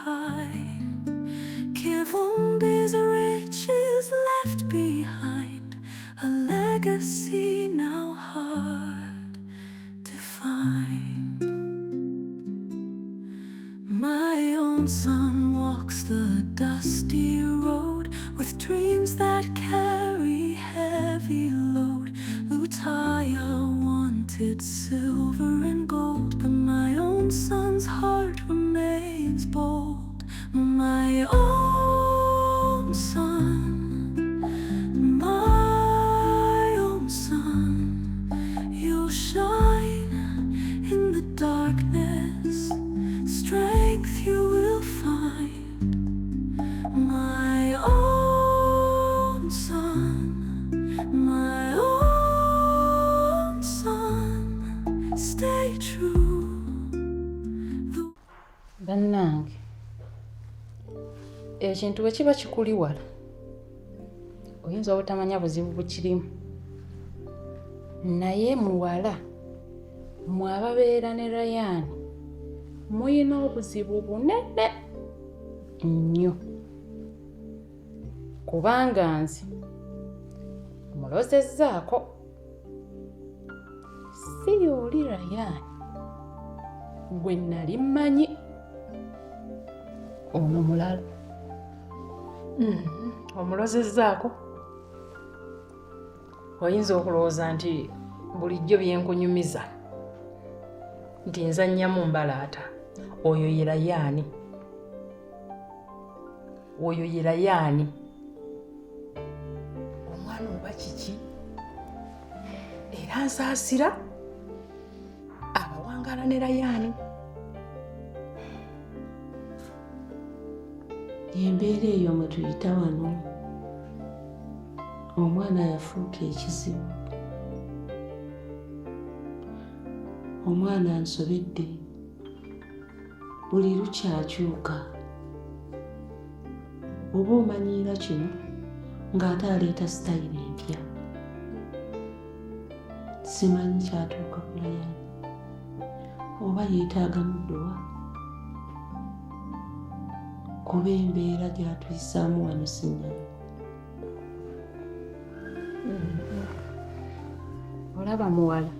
high. Kivumbi's riches left behind, a legacy now hard to find. My own son walks the dusty road with dreams that carry heavy load. Lutaya wanted silver and gold, but my own son's heart remains bold. My own son, my own son, you'll shine in the darkness, strength you will find. My own son, my own son, stay true. The Bannange, ekintu bwe kiba kikuli wala oyinza obutamanya buzibu bukirimu, naye muwala mwe ababeera ne Rayani muyina obuzibu bunene nnyo, kubanga nze mulozezzaako si y'oli Rayani gwe nali mmanyi, ono mulala. Omulozezzaako, oyinza okulowooza nti bulijjo byenkunyumiza nti nzannyamu mbalaata. Oyo ye Rayaani, oyo ye Rayaani. Omwana oba kiki? Era nsaasira abawangaala ne Rayaani. Embeera eyo mwe tuyita wano, omwana yafuuka ekizibu. Omwana ansobedde, buli lukyakyuka. Oba omanyiira kino ng'ate aleeta sitayiro empya. Simanyi kyatuuka ku Layani, oba yeetaaga mudduwa, kuba embeera gy'atuyisaamu wano si nnyangu. Olaba muwala,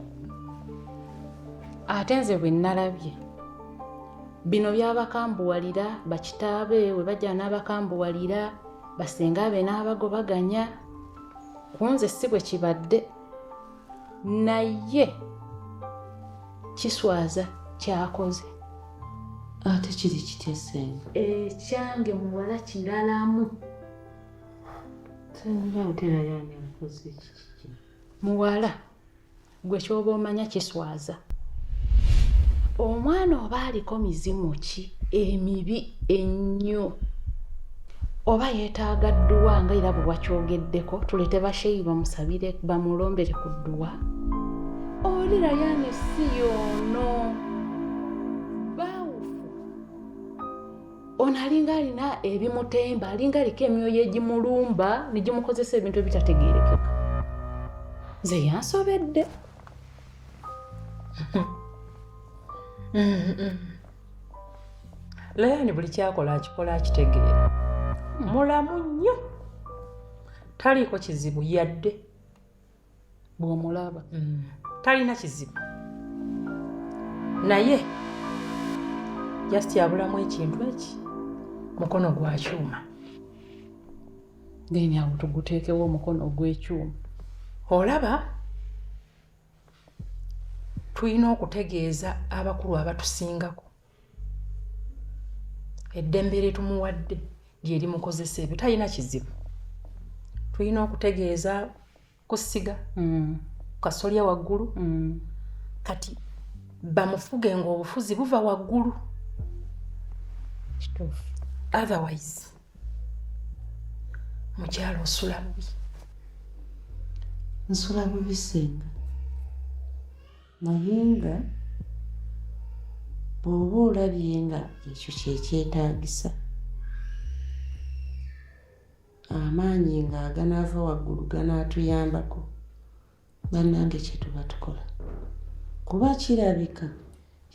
ate nze bwe nalabye bino byabakambuwalira bakitaabe we bajja n'abakambuwalira basenga be n'abagobaganya, ku nze si bwe kibadde, naye kiswaza kyakoze. Ate kiri kitya ssenga? Ekyange muwala kiralamu. Ssenga ate Rayani akoze kiki? Muwala gwe kyoba omanya kiswaza. Omwana oba aliko mizimu ki emibi ennyo, oba yeetaaga dduwa nga era bwe wakyogeddeko, tuleete basheyi bamusabire bamulombere ku dduwa. Oli Rayani si y'ono baawufu. Ono alinga alina ebimutemba, alinga aliko emyoyo egimulumba ne gimukozesa ebintu ebitategeerekeka. Nze yansobedde. Layani buli kyakola akikola akitegeera. Mulamu nnyo, taliiko kizibu yadde. Bw'omulaba Talina kizibu, naye just abulamu ekintu eki mukono gwa kyuma. Then awo tuguteekewo omukono ogw'ekyuma. Olaba tulina okutegeeza abakulu abatusingako eddembe lye tumuwadde lye limukozesa ebyo, talina kizibu. Tulina okutegeeza kusiga kasolya waggulu, kati bamufuge ng'obufuzi buva waggulu. Kituufu. Otherwise mukyalo osula bubi. Nsula bubi ssenga, naye nga bw'oba olabye nga ekyo kye kyetaagisa, amaanyi ng'aganaava waggulu ganaatuyambako, bannange kye tuba tukola, kuba kirabika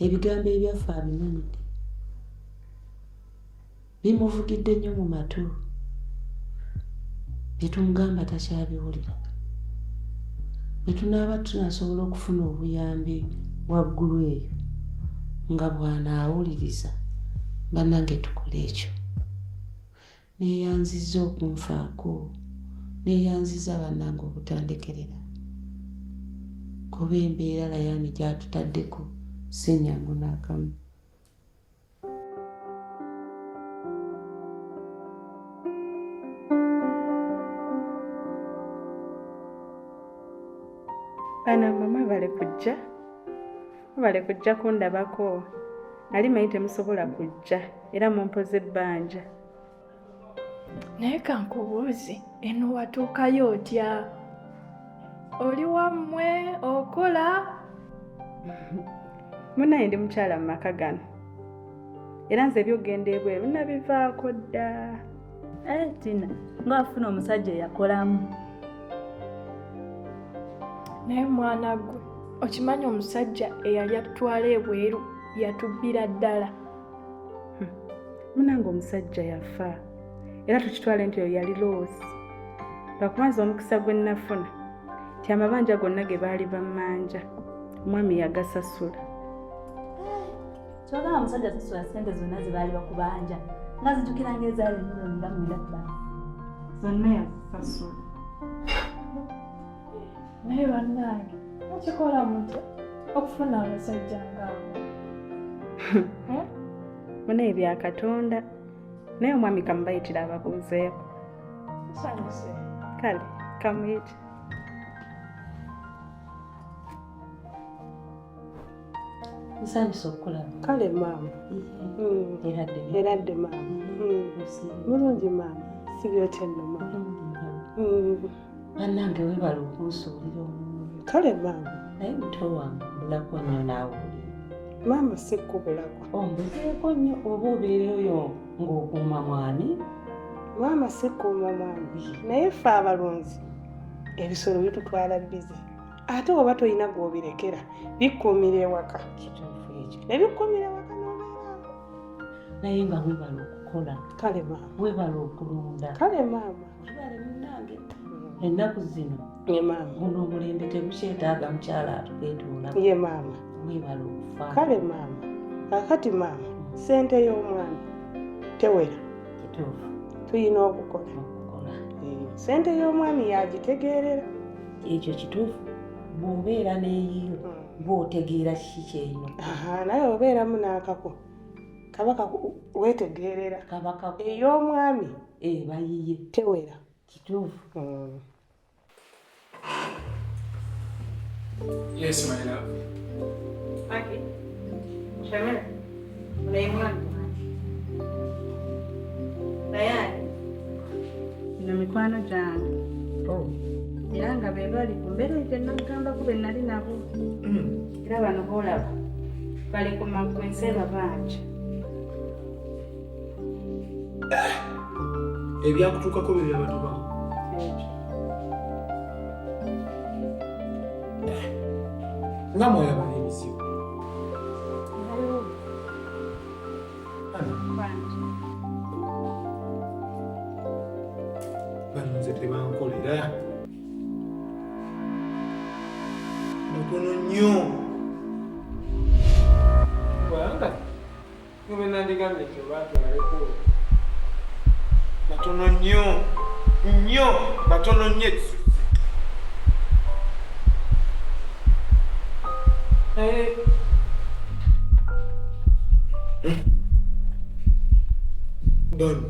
ebigambo ebyaffe abimanyidde. Bimuvugidde nnyo mu matu. Bye tumugamba takyabiwulira. Bwe tunaaba tunasobola okufuna obuyambi waggulu eyo nga bw'anaawuliriza bannange tukole ekyo. Neeyanzizza okunfaako, neeyanzizza bannange obutandekerera. Kuba embeera Layani gy'atutaddeko si nnyangu n'akamu. Bana mama bale kujja bale kujja kundabako nali manyi temusobola kujja era mumpoze ebbanja. Naye kankubuuze eno watuukayo otya? Oli wammwe okola? Munaye ndi mukyala mu maka gano era nze ebyokugenda ebweru nabivaako dda. Eh, Tina, ng'afuna omusajja eyakolamu. Naye mwana gwe okimanyi omusajja eyali atutwala ebweru yatubbira ddala. Munange omusajja yafa era tukitwale nti oyo yali loosi lwakuba nze omukisa gwe nnafuna nti amabanja gonna ge baali bammanja omwami yagasasula. Kyogamba omusajja asasula ssente zonna ze baali bakubanja nga zijjukira ng'ezaali miliyoni nga mwenda bbala. Zonna yazisasula. Naye bannange mukikola mutya okufuna abasajja ng'abo? Munaye bya Katonda naye omwami kamubayitira ababuuzeeko. Nsanyuse. Kale kamuyite. Nsanyuse okukulaba. Kale maama. Eradde. Eradde maama. Bulungi maama. Sibyo otya nno maama. Bannange weebale okunsuulira omwoyo. Kale maama. Naye muto wange mbulako nnyo naawe oli. Maama sikkubulako. Ombuzeeko nnyo oba obeereyo ng'okuuma mwami? Maama sikuuma mwami naye ffe abalunzi ebisolo bitutwala bize ate oba tolina gw'obirekera bikkuumira ewaka. Kituufu ekyo. Ne bikkuumira ewaka n'obeeraawo. Naye nga weebale okukola. Kale maama. Weebale okulunda. Kale maama. Weebale munnange. Ennaku zino. Ye maama. Guno omulembe tegukyetaaga mukyala atukeetuulako. Ye maama. Weebale okufa. Kale maama. Kaakati maama ssente y'omwami tewera. Kituufu. Tulina okukola. Okukola. Ssente y'omwami yagitegeerera. Ekyo kituufu. Bw'obeera n'eyiyo bw'otegeera kiki ky'erina. Naye obeeramu n'akako kaba weetegeerera. Kaba kako. Ey'omwami eba yiye. Tewera. Kituufu. Yes, my love. Maki, Shamira, unaye mwami wange. Dayani, bino mikwano gyange. Era nga be bali ku mbeera gye nagambako be nali nabo. Era bano b'olaba bali ku magwense babanja. Ebyakutuukako bye byabatuukako. Ekyo. Nga mwalaba n'ebizibu. Bano nze tebankolera. Batono nnyo. Kubanga nga nandigambye nti oba twaleko. Batono nnyo. Nnyo. Batono nnyo ekisusse. Naye bano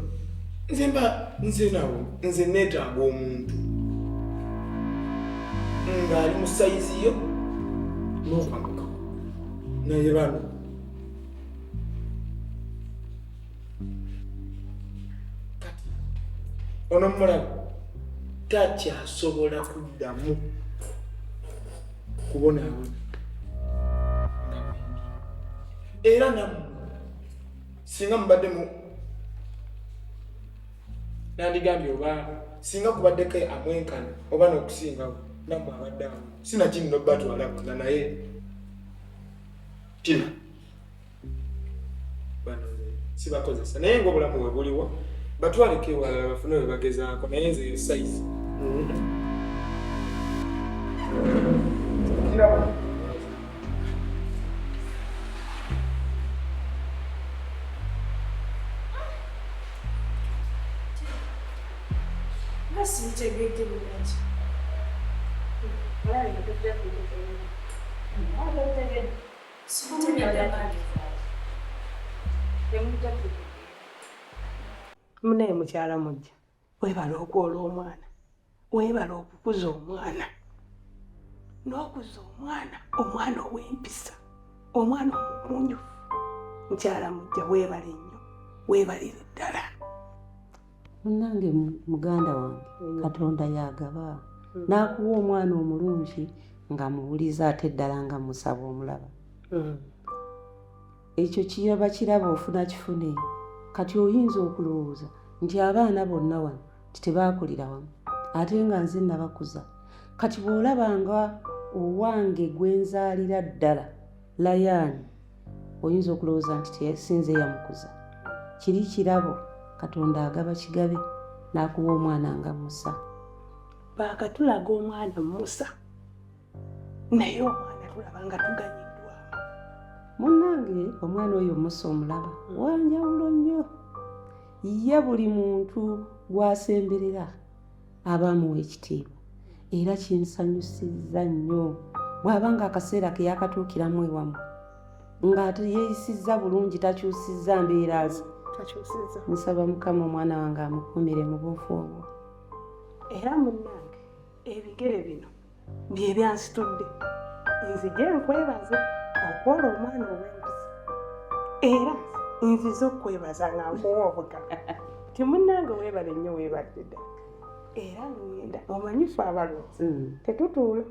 nze mba nze nawo nze neetaaga omuntu ng'ali mu sayizi yo n'okwanguka naye bano kati ono mulabe takyasobola kuddamu kubonaabona nga bwendi era nammwe singa mubadde mu nandigambye oba singa kubaddeko amwenkana oba n'okusingawo nammwe abadde awo sinakini nobatwala bonna naye tina bano nze Sibakozesa naye ng'obulamu bwe buliwo batwaleko ewalala bafune we bagezaako naye nze eyo sayizi. Nga sibitegedde bulungi. Sibitegedde bambi. Munaye mukyala mujja webale okwola omwana webale okukuza omwana n'okuza omwana omwana ow'empisa omwana omugunjufu mukyala mujja webale nnyo webalire ddala. Munnange muganda wange Katonda y'agaba n'akuwa omwana omulungi nga muwulize ate ddala nga musaba omulaba. Ekyo kiraba kiraba ofuna kifune. Kati oyinza okulowooza nti abaana bonna wano nti tebaakulira wamu ate nga nze nabakuza. Kati bw'olaba nga owange gwe nzaalira ddala Layaani oyinza okulowooza nti si nze yamukuza. Kiri kirabo Katonda agaba kigabe n'akuwa omwana nga Musa. Baakatulaga omwana Musa naye omwana tulaba nga tuganyiddwamu. Munnange omwana oyo Musa omulaba wanjawulo nnyo. Ye buli muntu gw'asemberera aba amuwa ekitiibwa era kinsanyusizza nnyo bw'aba ng'akaseera ke yakatuukiramu ewammwe ng'ate yeeyisizza bulungi takyusizza mbeera ze. Takyusizza. Nsaba Mukama omwana wange amukuumire mu buufu obwo. Era munnange ebigere bino bye byansitudde nzije nkwebaze okwola omwana ow'empisa era nzize okukwebaza nga nkuwa obugabo ti munnange weebale nnyo weebalire ddala era ngenda omanyi ffe abalonzi tetutuula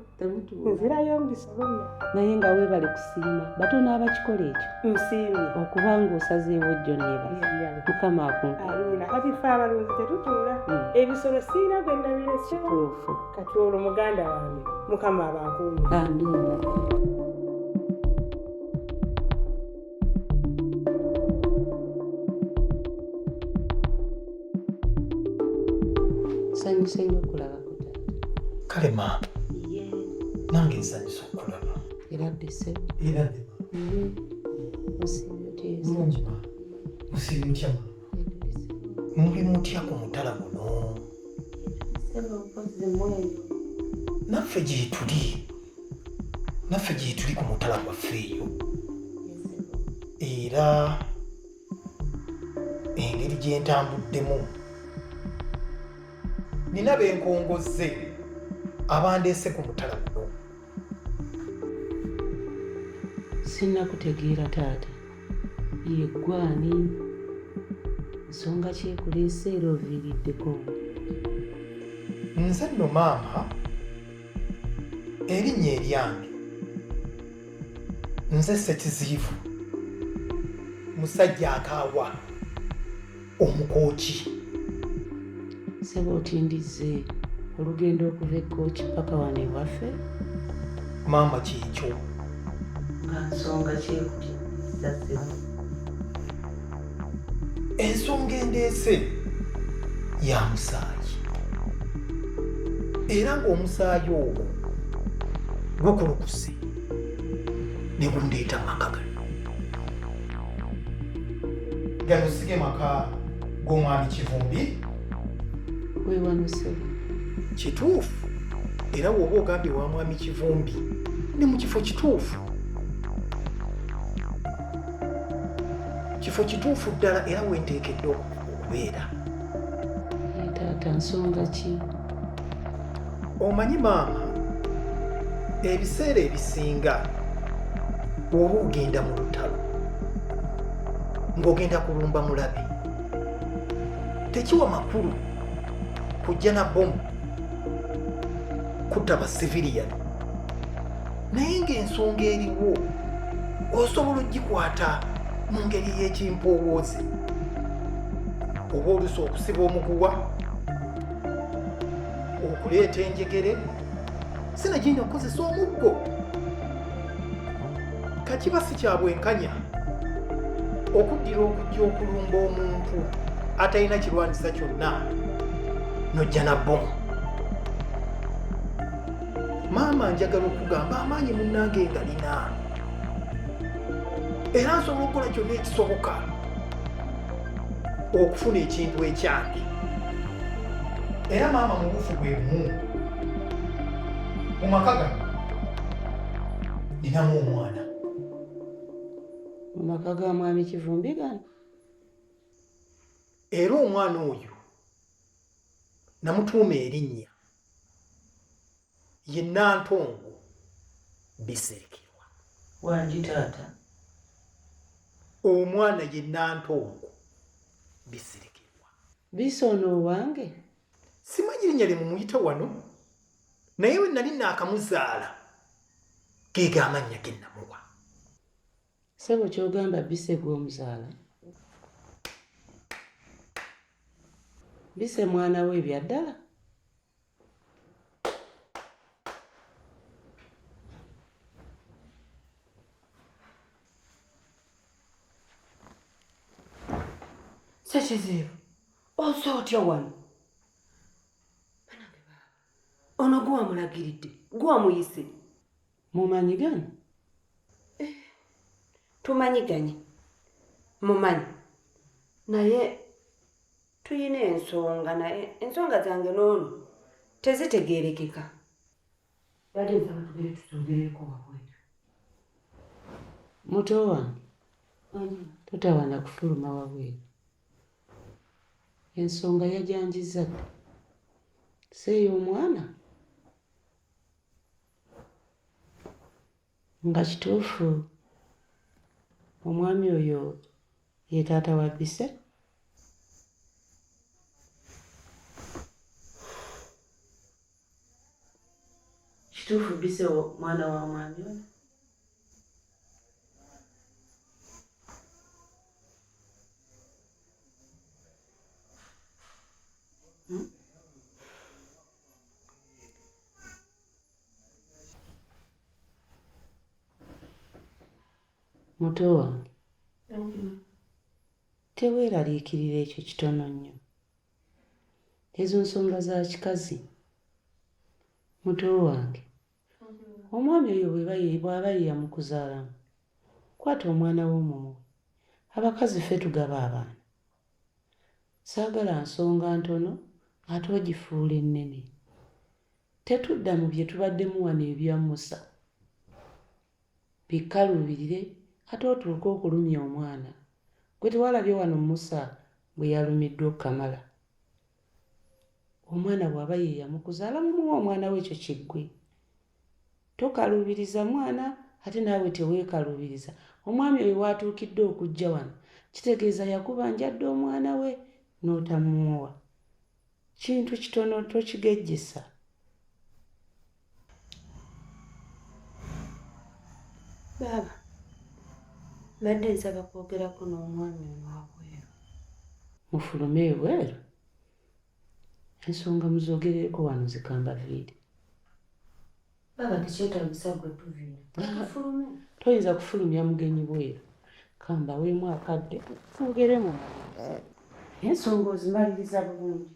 nzirayo mu bisolo byange. Naye nga weebale kusiima batono abakikola ekyo. Nsiimye. Okuba ng'osazeewo jjo neebaza. Mukama akumpe. Amiina. Kati ffe abalunzi tetutuula. Ebisolo sirina gwe nabirese. Kituufu. Kati olwo muganda wange Mukama abankuumire. Amiina. Nsanyuse nnyo okulabako taata. Kale maama. Nange nsanyuse okukulaba. Era dde ssebo. Era dde maama. Musiibye otya? Bulungi maama. Musiibye mutya maama? Muli mutya ku mutala guno? Ssebo mpozzi mweyo. Naffe gyetuli. Naffe gyetuli ku mutala gwaffe eyo. Era engeri gye ntambuddemu nina be nkongozze abandeese ku mutala guno. Sinnakutegeera taata. Ye ggwe ani? Nsonga ki ekuleese era oviiriddeko wa? Nze nno maama erinnya eryange nze Ssekiziyivu musajja akaawa omukooki. Ssebo otindizze olugendo okuva e Kkooki ppaka wano ewaffe? Maama kyekyo. Nga nsonga ki ekutindizza ssebo? Ensonga endeese ya musaayi era ng'omusaayi ogwo gukulukuse ne gundeeta mu maka gano. Gano si ge maka g'omwami Kivumbi? Weewano ssebo. Kituufu era bw'oba ogambye wa mwami Kivumbi ndi mu kifo kituufu. Kifo kituufu ddala era we nteekeddwa okubeera. Ye taata nsonga ki? Omanyi maama ebiseera ebisinga bw'oba ogenda mu lutalo ng'ogenda kulumba mulabe tekiwa makulu kujja na bbomu kutta basiviriyani naye ng'ensonga eriwo osobola ogikwata mu ngeri y'ekimpowooze oba oluusi okusiba omuguwa okuleeta enjegere sinagenda okukozesa omuggo kakiba si kya bwenkanya Okuddira okujja okulumba omuntu atalina kirwanyisa kyonna nojja na bbomu. Maama njagala okugamba amaanyi munnange ngalina era nsobola okukola kyonna ekisoboka okufuna ekintu ekyange. Era maama mu bufu bwe bumu mu maka gano ninamu omwana. Mu maka ga mwami Kivumbi gano? Era omwana oyo namutuuma erinnya ye Nantongo Bisirikirwa. Wangi taata. Omwana ye Nantongo Bisirikirwa. Bisi ono owange? Simanyi linnya lye mumuyita wano, naye bwe nali naakamuzaala geego amannya ge namuwa. Ssebo ky'ogamba Bise gwe omuzaala? Bise mwana wo ebyaddala? Ssekizibu, ozze otya wano? Banange baaba, ono gwe wamulagiridde, gwe wamuyise. Mumanyiganye? Eh, tumanyiganye, mumanyi naye Tuyina ensonga naye ensonga zange n'ono tezitegeerekeka. Mbadde nsaba tugende tuzogereko wabweru. Muto wange totawaana kufuluma wabweru. Ensonga yajanjizza dda. Si ey'omwana? Nga kituufu omwami oyo ye taata wa Bise? Kituufu Bise mwana wa mwami ono? Hmm? Muto wange, teweeraliikirira ekyo kitono nnyo. Ezo nsonga za kikazi. Muto wange, omwami oyo bw'aba ye yamukuzaalamu, kwata omwana wo omumuwe. Abakazi ffe tugaba abaana. Saagala nsonga ntono ate ogifuule nnene. Tetudda mu bye tubaddemu wano ebya Musa. Bikkaluubirire ate otuuke okulumya omwana. Ggwe tewalabye wano Musa bwe yalumiddwa okukamala? Omwana bw'aba ye yamukuzaala mumuwe omwana we ekyo kiggwe. Tokaluubiriza mwana ate naawe teweekaluubiriza. Omwami oyo w'atuukidde okujja wano kitegeeza yakubanja dda omwana we n'otamumuwa. Kintu kitono tokigejjesa. Baaba, mbadde nsaba kwogerako n'omwami ono wabweru. Mufulume ebweru ensonga muzogerereko wano nze kambaviire. Baaba tekyetagisa gwe tuviira. Tufulume. Toyinza kufulumya mugenyi bweru. Kambaweemu akadde mwogere mumalirize. Ensonga ozimaliriza bulungi.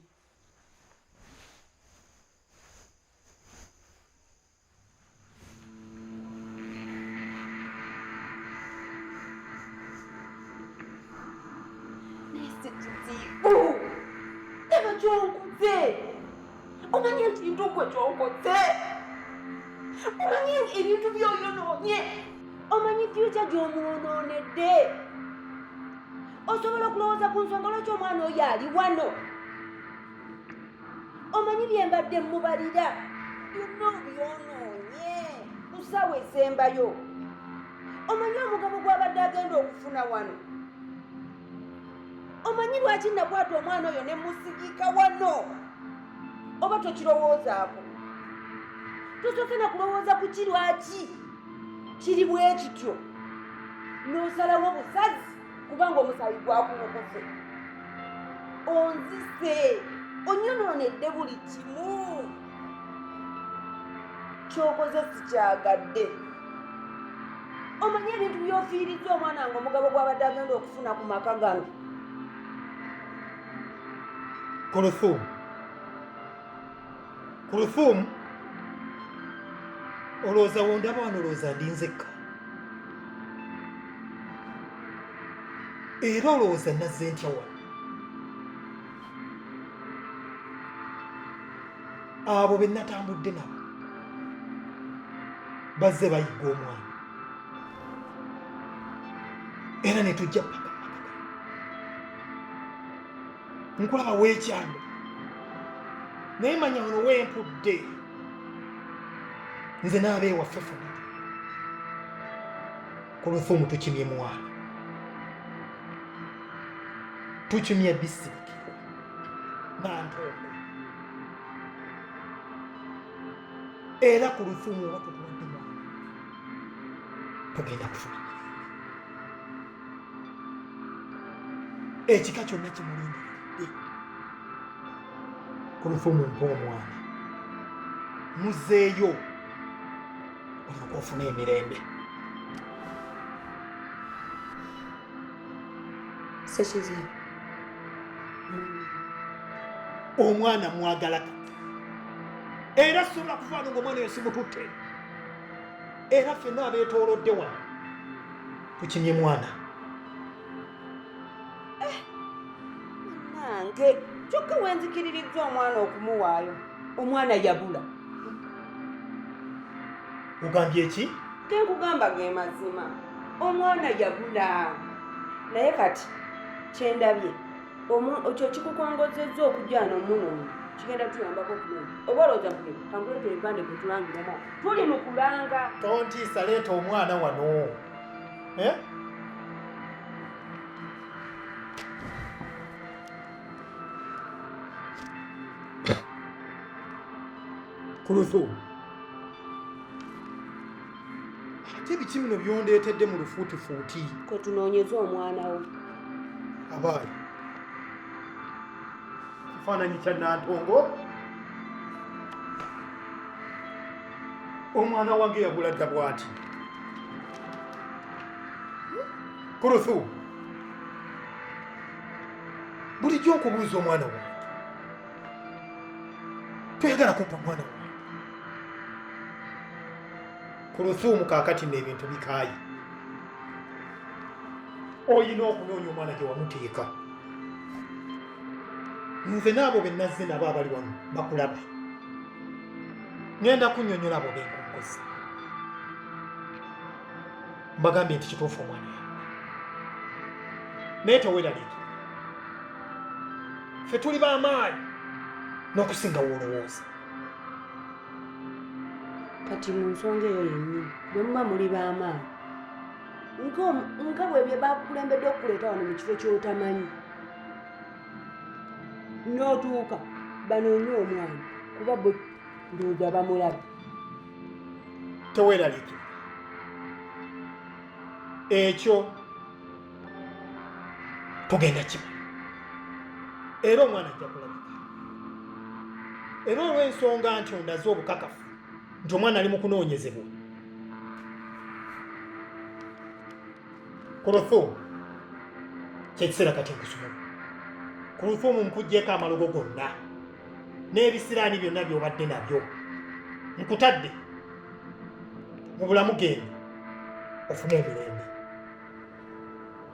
Laba kyonkoze. Omanyi ekintu gwe kyonkoze. Omanyi ebintu by'oyonoonye. Omanyi fyuca gy'omwonoonedde. Osobola okulowooza ku nsonga lwaki omwana oyo ali wano. Omanyi bye mbadde mmubalira byonna obyonoonye ku ssaawa esembayo. Omanyi omugabo gw'abadde agenda okufuna wano. Omanyi lwaki nakwata omwana oyo ne musigika wano? Oba tokirowoozaako? Tosooke na kulowooza ku ki lwaki kiri bwe kityo, n'osalawo busazi kubanga omusaayi gwakulukuse. Onzise, onyonoonedde buli kimu. Ky'okoze sikyagadde. Omanyi ebintu by'ofiirizza omwana nga omugabo gw'abadde agenda okufuna ku maka gano. Kuluthum, Kuluthum, olowooza wondaba wano olowooza ndi nzekka? Era olowooza nazze ntya wano? Abo be natambudde nabo bazze bayigga omwana era ne tujja paka paka. Nkulaba weekyanga naye manya wano wempudde nze n'abeewaffe fonna ku lufumu tukimye mwana tukimye bisirikirwa nantongo era ku lufumu oba tutuwadde mwana tugenda kufuna ekika kyonna kimulindiridde ku lufumu mpa omwana muzeeyo olyoka ofuna emirembe. Sekizibu omwana mwagala kati era sobola kuvaano nga omwana oyo simututte era ffenna abeetoolodde wano tukimye mwana. Nange kyokka wenzikiririzza omwana okumuwaayo omwana yabula. Ogambye ki? Genkugamba ge mazima omwana yabula naye kati kyendabye ekyo kikukongozezza okujja wano omunoonya kigenda tuyambako okunoonya oba olowooza mpulira kankuleetera ebipande kwe tulangira omwana tuli mu kulanga. Tontiisa leeta omwana wano eh? Kuluthu ate biki bino byondeetedde mu lufuutifuuti? Kwe tunoonyeza omwana wo. Abaayi kifaananyi kya Nantongo omwana wange yabula dda bw'ati. Kuluthu bulijjo nkubuuza omwana wange toyagala kumpa mwana wange. Kuluthumu kaakati nno ebintu bikaayi olina okunoonya omwana gye wamuteeka. Nze n'abo be nazze nabo abali wano bakulaba ŋŋenda kunnyonnyola abo benkongozi mbagambye nti kituufu omwana yabula naye teweeraliikirira ffe tuli b'amaanyi n'okusinga w'olowooza. Kati mu nsonga eyo yennyini bwe muba muli b'amaanyi nga bwe bakukulembedde okukuleeta wano mu kifo ky'otamanyi n'otuuka banoonye omwana kuba bwe ndowooza bamulaba. Teweeraliikirira ekyo tugenda kimala era omwana ajja kulabika era olw'ensonga nti ondaze obukakafu nti omwana ali mu kunoonyezebwa Kuluthumu kyekiseera kati nkusumula. Kuluthumu nkugyeko amalogo gonna n'ebisiraani byonna by'obadde nabyo nkutadde mu bulamu genda ofune emirembe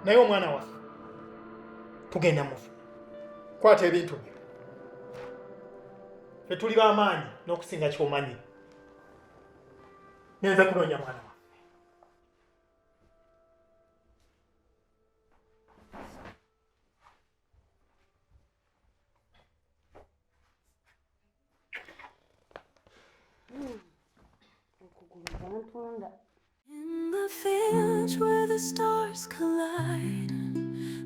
naye omwana waffe tugenda mufu kwata ebintu byo fe tuli b'amaanyi n'okusinga kyomanyi ngenza kunoonya mwana waffe. In the fields where the stars collide,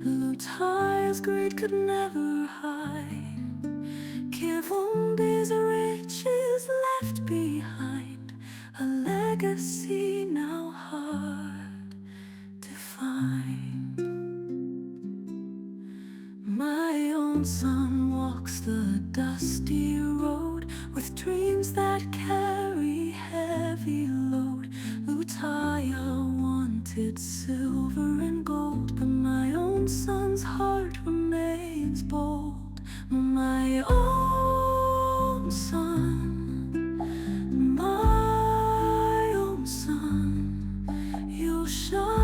Lutaya's greed could never hide. Kivumbi's riches left behind, a legacy now hard to find. My own son walks the dusty road with dreams that carry heavy load. Lutaya once shore.